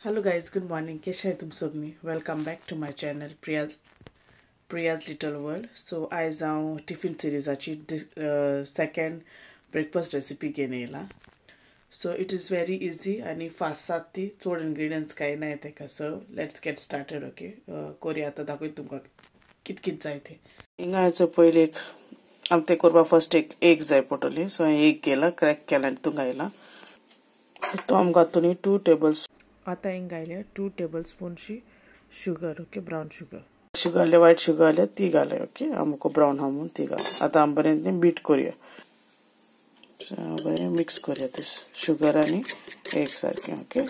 Hello guys, good morning. केशे तुम सगळी? Welcome back to my channel Priya's little world. So आयज हांव tiffin सिरीजाची second breakfast recipe घेवन येयला. So it is very easy आनी fast जाता ती, चड इन्ग्रिडियंट्स कांय ना तेका. So let's get started. Okay, कोरया आतां दाखयता तुमकां कित कित जाय तें. हिंगा पयलीं एक आमकां तें करपाक फर्स्ट एक एग जाय पडटली. सो हांवें एग घेयला, क्रॅक केला आनी तितूंत घायला. तो आमकां घातली 2 टेबल. आतां हिंग घायल्या 2 टेबल स्पूनशी sugar. Okay, brown sugar. Sugar आले, व्हायट शुगर आले ती घालय. ओके, आमकां ब्रावन आहा म्हणून ती घाल. आतां आमी बरें बीट करुया, बरें मिक्स करुया ते शुगर आनी एग सारकें. ओके,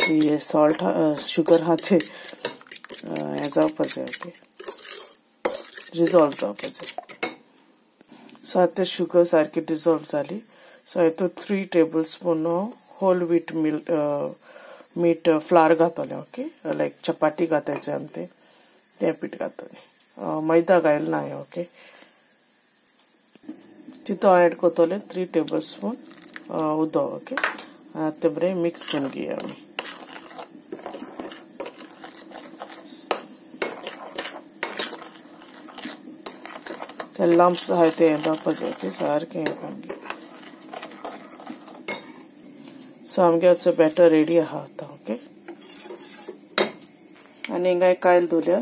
ती सॉल्ट शुगर आहा ते हें जावपा जाय. ओके, डिजॉल्व जावपा जाय. सो आतां शुगर सारकी डिजॉल्व जाली. सो हितून 3 table spoon whole wheat meat flour घातलें. ओके, लायक चपाती घातायचे आमी ते तें पीठ घातलें. मैदा घायलें ना हांवें. ओके, तितून हांव एड करतलें 3 टेबल स्पून उदक. ओके, आतां बरें मिक्स करून घेया आमी. ते लम्प्स आहाय ते जावपा जाय. ओके, सारकें हें करून घेया. सो आमगे आतां बॅटर रेडी आहा आतां. ओके, आनी हिंगा कायल दवरल्या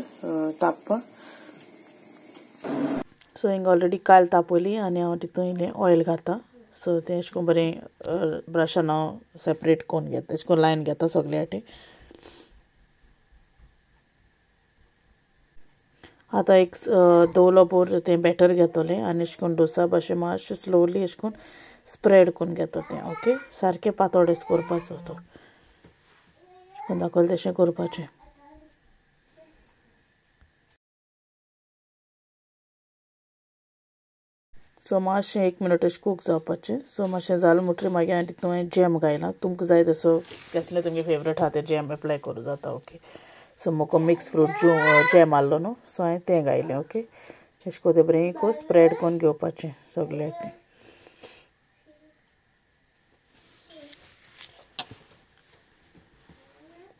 तापपाक. सो हिंगा ऑलरेडी कायल तापयली आनी हांव तितून इल्लें ऑयल घाता. सो तें अशें करून बरें ब्रशान हांव सेपरेट करून घेता, अशें करून लायन घेता सगळे वाटे. आतां एक दवलो भर तें बॅटर घेतलें आनी अशें करून डोसा भाशेन मातशें स्लोली अशें करून स्प्रेड करून घेता तें. ओके, सारकें पातोळेच करपाचो तो, दाखयलें तशें करपाचें. सो मातशें 1 मिनट अशें कूक जावपाचें. सो मातशें जालें म्हणटकीर मागीर हांवें तितून हांवें जॅम घायला. तुमकां जाय तसो कसलें तुमगे फेवरेट आहा तें जॅम एप्लाय करूं जाता. ओके, सो म्हाका मिक्स फ्रूट जॅम आहलो न्हू, सो हांवें तें घायलें. ओके, अशें करून तें बरें करून स्प्रेड करून घेवपाचें सगळें.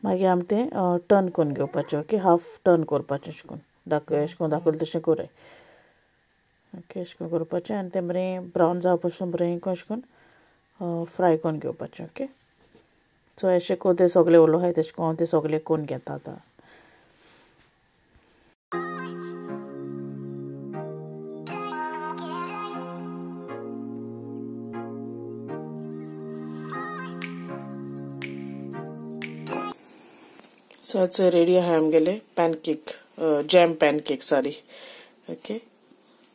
मागीर आमी तें टर्न करून घेवपाचें. ओके, हाफ टर्न करपाचें अशें करून दाखय, अशें करून दाखयलें तशें कराय. ओके, अशें करून करपाचें आनी तें बरें ब्रावन जावपा पासून बरें अशें करून फ्राय करून घेवपाचें. ओके, सो अशें करून तें सगळें उरलो आहाय तशें करून हांव तें सगळें करून घेता आतां. सो आतां रेडी आहा आमगेले pancake, jam pancake sorry. Okay,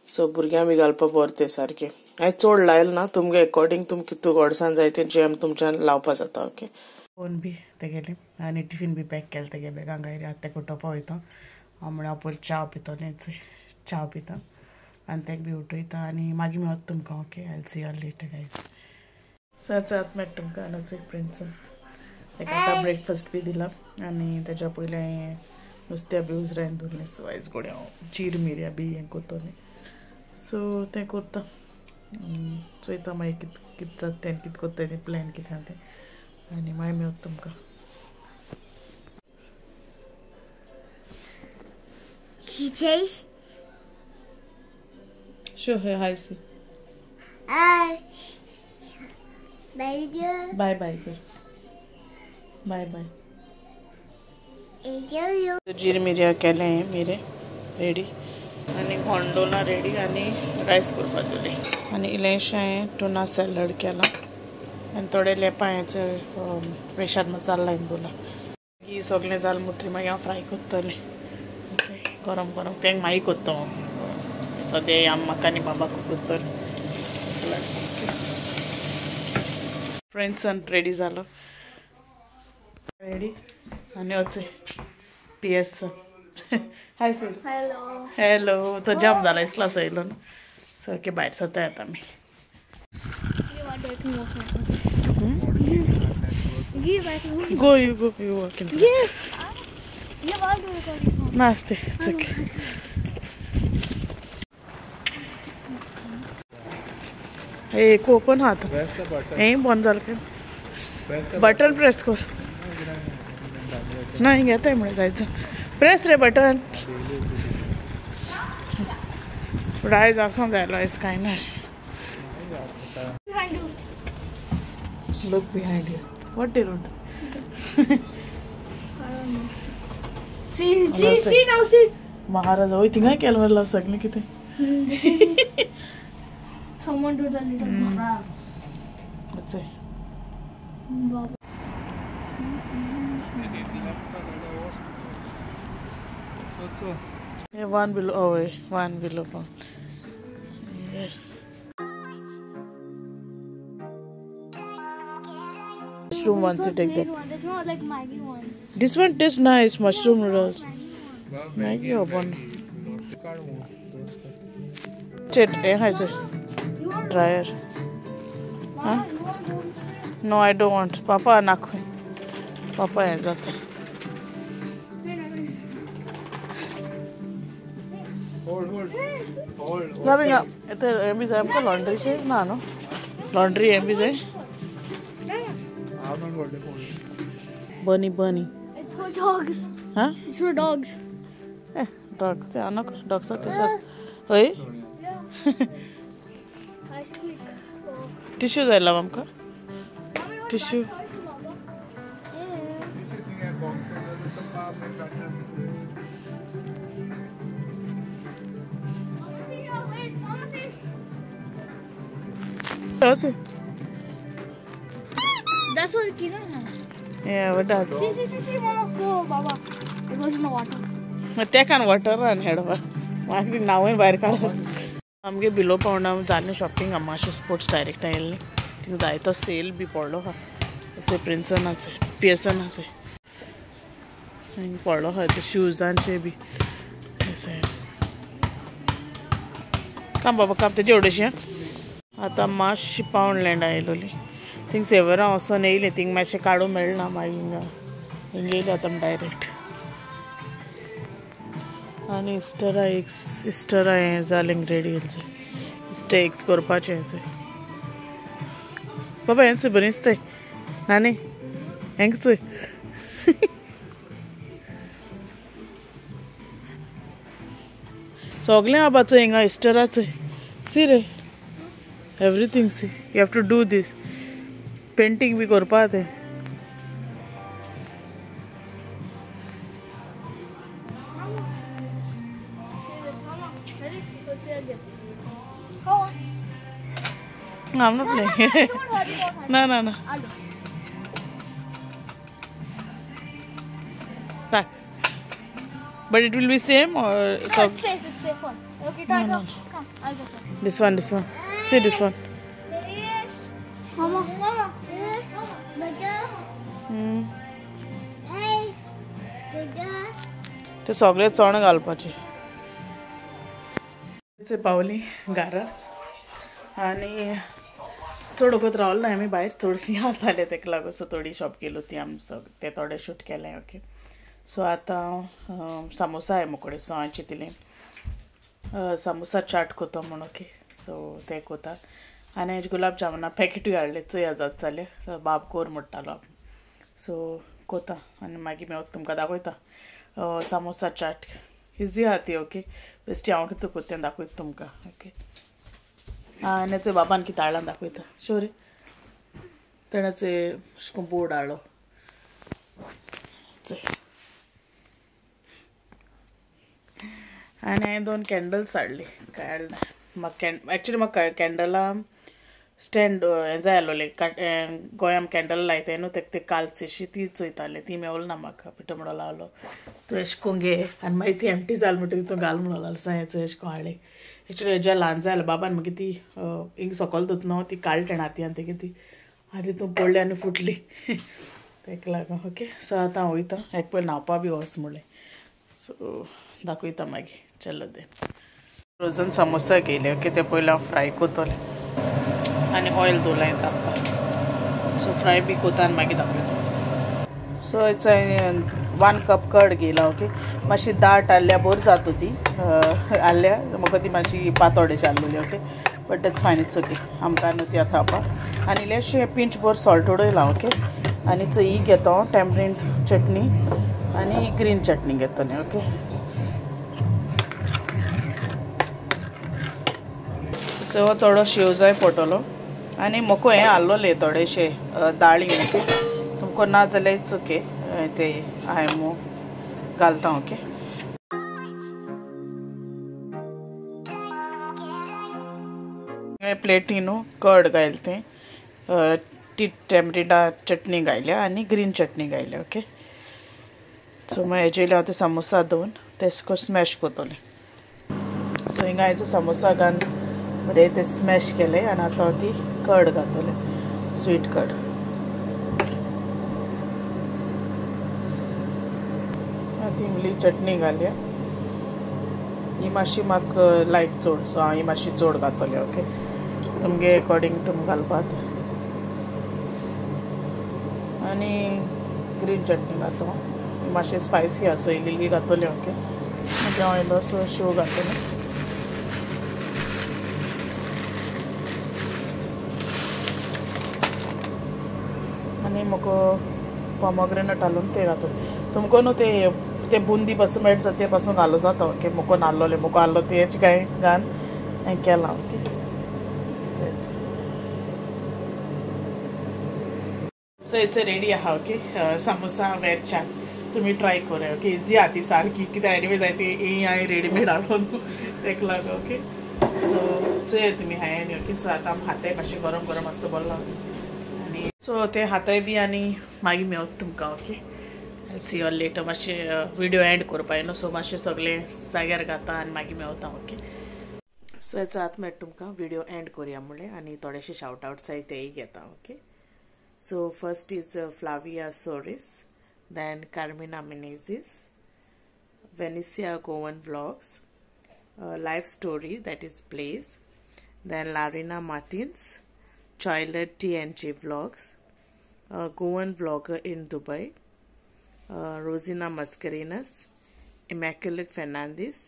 so भुरग्यांक बी घालपा बरें तें सारकें. हांवें चड लायलें ना, तुमगे एकॉर्डिंग तुमकां कितू गोडसान जाय तें जॅम तुमच्यान लावपा जाता. ओके, फोन बी तेगेलें आनी टिफीन बी पॅक केलें तेगे बॅगान घायलें. आतां तेका उठोवपा वयता हांव, म्हळ्यार हांव पयलीं च्या पितलें, च्या पिता आनी तेका बी उठयता आनी मागीर मेळत तुमकां. Okay, I see you later guys. So आतां आतां मेळटा तुमकां. आनी एक प्रिन्सन तेका आतां ब्रेकफास्ट बी दिला आनी तेज्या पयलीं हांवें नुस्त्या बी उजरायन दवरलें. सो आयज गोडे हांव जीर मिरयां बी हें करतलें. सो तें करता, चोयता मागीर कित कित जाता तें, कित करता तें, प्लॅन कितें आहा तें, आनी मागीर मेळत तुमकां. Show her hi see. Hi. Bye bye कर. Bye bye. जीर मिरया केलें मिरे रेडी आनी गोंडोला रेडी आनी रायस करपाक दवरलें आनी इल्लेंशें हांवें टुना सॅलड केलां आनी थोडे लेपां प्रेशर मसाला लायन दवरला. मागीर सगळें जालें म्हणटकीर मागीर हांव फ्राय करतलें. ओके, गरम गरम तें मागीर करता हांव. सद्या आमी म्हाका आनी बाबाक करतलें. फ्रेंड्सान रेडी जालो, रेडी आनी वच पी एस. हाय फिर. Hello hello. तो जाम जाला इसला येयलो न्हू. सो ओके, भायर सरता येता आमी. Go you go you walk in. नास्ते. ओके, हे ओपन हात हें बंद जालें. बटन प्रेस कर. ना हिंग येताय म्हळ्यार जायचो प्रेस रे बटन रायज आसूं जाय आयज कांय ना Look behind you. What they wrote? I don't know. See, see, see now, see. Maharaj, oh, थिंगाय केलं मला सगळे किती. Someone do the little crab. What's it? Yeah, one below, oh, one below one. Yeah. Mushroom ones you take that. There's no like Maggi ones. This one tastes nice, mushroom noodles. Maggi or bun. Chet, eh, sir. Dryer. Huh? No, I don't want. Papa nakhu. Papa hai jata. Hold, hold. Hold. Loving up. Ete MB sahab ka laundry che na no. Laundry MB se. Bunny, bunny. It's for dogs. Huh? It's for dogs. Eh, dogs. They are not dogs. Are just. Oi? Yeah. I squeak. Tissue I love amka. Tissue. That's what Kiran has. Yeah, what that? See, see, see, see, Mama. Go, Baba. It goes in the water. But they can water and head over. मागीर नांवूय भायर काडप. आमगे below पावंडा जालें shopping मातशें sports direct आयिल्लें थिंगा जायतो sale बी पडलो आहा चोय प्रिन्सनाचे पिएसनाचे हिंग पडलो आहा शूजांचे बी काम बाबा काम तेजे एवढेशें आतां मातशी पावंड लँड आयलोली थिंग सेवरां वचोन येयलें थिंग मातशें काडूंक मेळना मागीर हिंगा हिंग येयलें आतां डायरेक्ट आनी इस्टरा एग्स इस्टरा हें जालें रेडी हेंचें इस्टर एग्स करपाचें हेंचें बाबा हेंच बरें दिसताय नानी हेंक चोय सगळें आबा चोय हिंगा इस्टरा चोय सी रे everything see you have to do this painting बी करपा तें I'm not playing. No, no, no. Back. But it will be same or no, it's safe. It's safe one. Okay, try no, no. Come, I'll go. This one, this one. See this one. Mama, mama. ते सगळे चण घालपाचे पावली घरा आनी चड वगत रावलो ना आमी भायर चडशीं जातालें तेका लागून सो थोडी शॉप गेलो ती आमी ते थोडे शूट केलें ओके सो आतां सामोसा हांवें मुकोडे सो हांवें चिंतलें सामोसा चाट कोता म्हूण ओके सो ते कोता आनी हांवें गुलाब जामुना पॅकेटूय हाडलें चोया जाता जाल्यार बाब कोर म्हणटालो सो कोता आनी मागीर मेवत तुमकां दाखयता सामोसा चाट इजी आहा ती ओके बेश्टी हांव कितें कोता तें दाखयता तुमकां ओके आनी चोय बाबान कितें हाडलां दाखयता शोर तेणें चोय अशें करून बोर्ड हाडलो चोय आनी हांवें दोन कॅन्डल्स हाडली कांय हाडलें म्हाका एक्चुली म्हाका कॅन्डलां स्टँड हें जाय आसलोलें गोंयान कॅन्डल लायताय न्हू तेका ते कालचेशी ती चोयताले ती मेवल ना म्हाका पिठो म्हणो लागलो तूं एशें करून घे आनी मागीर ती एमटी जाल म्हणटकीर तूं घाल म्हणो लागलो सो हांवें एशें करून हाडली एक्चुली हेज्या ल्हान जाय बाबान मागीर ती हिंग सकयल दोत न्हू ती काडली तेणें हाती आनी तेगे ती आनी तूं पडली आनी फुटली तेका लागून ओके सो आतां हांव वयता एक पयलीं न्हांवपा बी वच म्हणलें सो दाखयता मागीर चलो दे फ्रोजन सामोसा घेयले ओके ते पयलीं हांव फ्राय कोतोलें आनी ऑयल दवरलां तापपाक सो फ्राय बी कोता आनी मागीर दाखयता सो it's 1 cup curd घेयला ओके मातशी दाट आहल्या बरी जाता ती आहल्या म्हाका ती मातशी पातोडेशी आहलोली okay but that's fine it's okay आमकां न्हू ती आतां खावपाक आनी इल्लेशें पिंच भर सॉल्ट उडयलां ओके आनी चोय ही घेता हांव टॅमरीन चटणी आनी ग्रीन चटणी घेतले ओके. सो थोडो शेव जाय पडटलो आनी म्हाका हें आल्लोले थोडेशे दाळी ओके. तुमकां ना जाल्यार it's okay ते हांवें मू घालता ओके. प्लेटी न्हू कर्ड घायले तें ती टॅमरिंडा चटणी घायल्या आनी ग्रीन चटणी घायल्या ओके. सो मागीर हेजेर हांव ते सामोसा दवरून तें स्मॅश करतलें. सो हिंगा हेचो सामोसा घालून बरें ते स्मॅश केले आनी आतां हांव ती कर्ड घातलें स्वीट कर्ड. आतां इमली चटणी घालया. ही मातशी म्हाका लायक चड सो हांव ही मातशी चड घातलें ओके. तुमगे अकॉर्डिंग तुम घालपाक. आनी ग्रीन चटणी घातो ही मातशी स्पायसी आसा इल्ली इल्ली घातली ओके. मागीर हांव इल्लोसो शेव घातलें. आनी म्हाका पोमोग्रेनेट घालून ते घातले. तुमकां न्हू ते बुंदी पासून मेळटा ते पासून घालो जाता ओके. म्हाका नाल्लोले म्हाका आहलो ते कांय घालून हांवें केलां ओके. सो it's ready आहा ओके. सामोसा वेज चाट तुमी ट्राय करूया ओके. इजी आहा ती सारकी कित्याक एनिवे जाय ती ही हांवें रेडीमेड हाडून तेका लागून ओके. सो चोया तुमी हांवें न्ही ओके. सो आतां आमी हाताय मातशें गरम गरम आसता बरो आनी सो ते हाताय बी आनी मागीर मेवता तुमकां ओके. सी ऑल लेटर मातशें विडियो एंड करपा न्हू सो मातशें सगळें जाग्यार घाता आनी मागीर मेवता ओके. सो हेचो आतां मेळटा तुमकां विडियो एंड करुया म्हणलें आनी थोडेशे शावट आवट्स आहाय तेय घेता okay. So first is Flavia Soares, then Carmina Menezes, Venicia Goan vlogs, life story that is Blaze, then Larina Martins, Choilet TNG vlogs, Goan vlogger in Dubai, Rosina Mascarenhas, Immaculate Fernandes,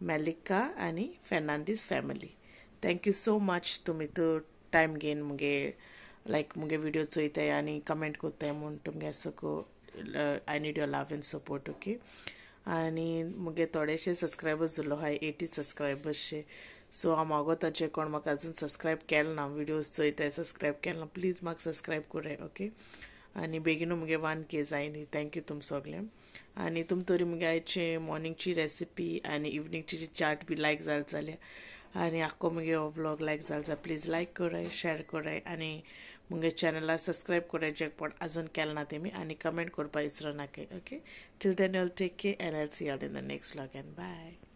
Malika आनी Fernandes family. Thank you so much तुमी तो time घेवन मुगे लायक मुगे video चोयताय आनी comment करताय म्हूण तुमगे सगळो I need your love and support okay. आनी मुगे थोडेशे सबस्क्रायबर्स उरलो आहाय 80 सबस्क्रायबर्सशे. सो हांव मागोता जे कोण म्हाका अजून सबस्क्रायब केलें ना विडियोज चोयताय सबस्क्रायब केलें ना प्लीज म्हाका सबस्क्रायब कराय ओके. आनी बेगीनू मुगे 1K जाय न्ही. Thank you तुम सगळ्यांक. आनी तुम तरी मुगे आयचे मॉर्निंगची रेसिपी आनी इवनिंगची चाट बी लायक जाल जाल्यार आनी आख्खो मुगे हो व्लॉग लायक जाल जाल्यार प्लीज लायक कराय शेर कराय आनी मुगे चॅनला सबस्क्रायब कराय जे कोण अजून केलें ना तेमी आनी कमेंट करपा विसरो नाकाय okay. Till then you'll take care and I see you all in the next vlog and bye.